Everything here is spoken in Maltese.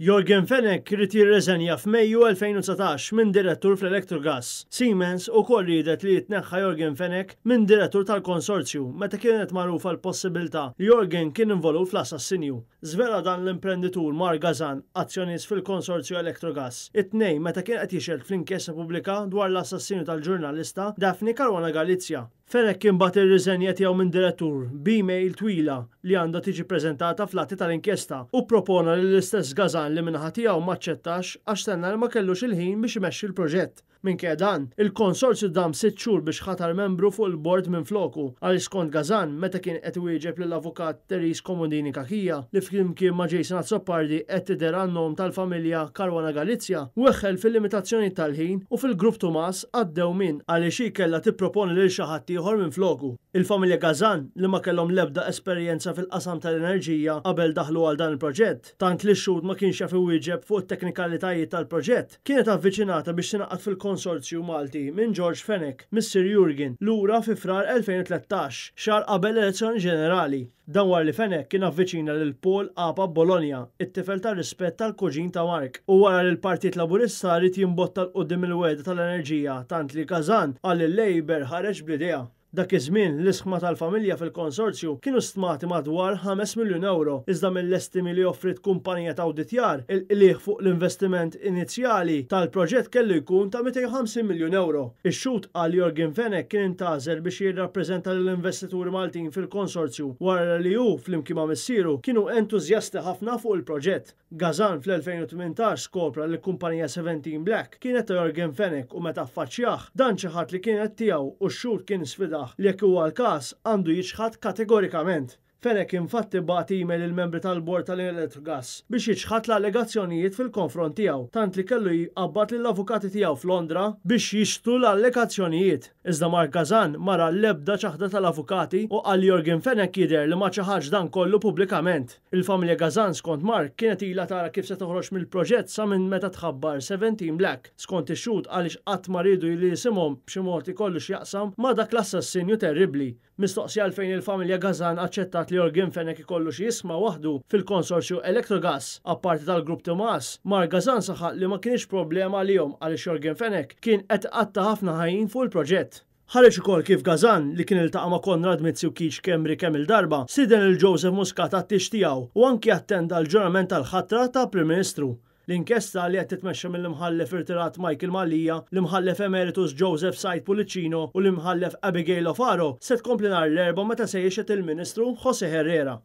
Yorgen Fenech ried jirreżenja f'Mejju 2019 minn direttur fl-Electrogas. Siemens ukoll riedet li jitneħħa Yorgen Fenech minn direttur tal-konsorzju meta kienet magħrufa l-possibilità li Yorgen kien involut fl-assassinju. Żvela dan l-imprenditur Mark Gazan, azzjonist fil-konsorzju Electrogas, it-Tnejn meta kien qed jixhed fl-inkjesta pubblika dwar l-assassinju tal-ġurnalista Daphne Caruana Galizia. Fenech kien bagħat ir-riżenja tiegħu minn direttur b'email twila li għandha tiġi ppreżentata fl-atti tal-inkjesta u ppropona lill-istess Gazan li min-naħa tiegħu m'aċċettax għax tenna li ma kellux il-ħin biex imexxi l-proġett. Minkejja dan, il-konsorzju dam sitt xhur biex ħatar membru fuq il-bord minfloku għaliex skont Gazan meta kien qed iwieġeb lill-avukat Therese Comodini Cachia li flimkien ma' Jason Azzopardi qed tidher għan-nom tal-familja Caruana Galizia weħħel fil-limitazzjonijiet tal-ħin u fil-grupp Tumas għad-dewmien għaliex hi kellha tipproponi lil xi ħadd ieħor minfloku. Il-familja Gazan, li ma kellhom l-ebda esperjenza fil-qasam tal-enerġija qabel daħlu għal dan il-proġett, tant li x-xhud ma kienx jaf iwieġeb fuq it-teknikalitajiet tal-proġett, kienet avviċinata biex tingħaqad fil-konsorzju Malti minn George Fenech, missier Jurgen, lura fi Frar 2013, xahar qabel l-elezzjoni ġenerali. Dan wara li Fenech kien avviċina lil Paul Apa Bologna, it-tifel ta' rispett tal-kuġin ta' Mark, u wara li l-Partit Laburista ried jimbotta 'l quddiem il-wegħda tal-enerġija tant li Gazan qal li l-Labour ħareġ bl-idea. Dak iż-żmien, l-isħma tal-familja fil-konsorzju kienu stmati madwar 5 miljun ewro, iżda mill-estimi li offriet kumpanija ta' awditjar, il-qligħ fuq l-investiment inizjali tal-proġett kellu jkun ta' 250 miljun ewro. Ix-xhud qal li Yorgen Fenech kien intgħażel biex jirrappreżenta lill-investituri Maltin fil-konsorzju wara li hu, flimkien ma' missieru, kienu entużjasti ħafna fuq il-proġett. Gazan fl-2018 skopra li l-kumpanija Seventeen Black kienet ta' Yorgen Fenech u meta affaċċjah, dan ċaħad li kienet tiegħu u x-xhud kien sfidah li jekk huwa l-każ, għandu jiċħad kategorikament. Fenech infatti bagħat email lill-membri tal-bord tal-Electrogas biex jiċħad l-allegazzjonijiet fil-konfront tiegħu tant li kellu jqabbad lill-avukati tiegħu f'Londra biex jixħtu l-allegazzjonijiet. Iżda Mark Gazan ma ra l-ebda ċaħda tal-avukati u qal li Yorgen Fenech jidher li ma ċaħadx dan kollu pubblikament. Il-familja Gazan skont Mark kienet ilha tara kif se toħroġ mill-proġett sa minn meta tħabbar 17 Black skont ix-xhud għaliex qatt ma riedu li isimhom b'xi mod ikollu x'jaqsam ma' dak l-assassinju terribbli. Mistoqsi għalfejn il-familja Gazan aċċettat li Yorgen Fenech ikollu xi isma waħdu fil-konsorzju Electrogas, apparti tal-grupp Tumas, Mark Gazan saħaq li ma kinitx problema għalihom għaliex Yorgen Fenech kien qed iqatta' ħafna ħin fuq il-proġett. Ħareġ ukoll kif Gazan, li kien iltaqa' ma' Konrad Mizzi u Keith Schembri kemm-il darba, stieden lil Joseph Muscat għat-tieġ tiegħu u anki attenda l-ġurament tal-ħatra ta' Prim Ministru. L-inkjesta, li qed titmexxa mill-Imħallef irtirat Michael Mallia, l-Imħallef Emeritus Joseph Said Pullicino u l-Imħallef Abigail Lofaro, se tkompli nhar l-Erbgħa meta se jixhed il-Ministru José Herrera.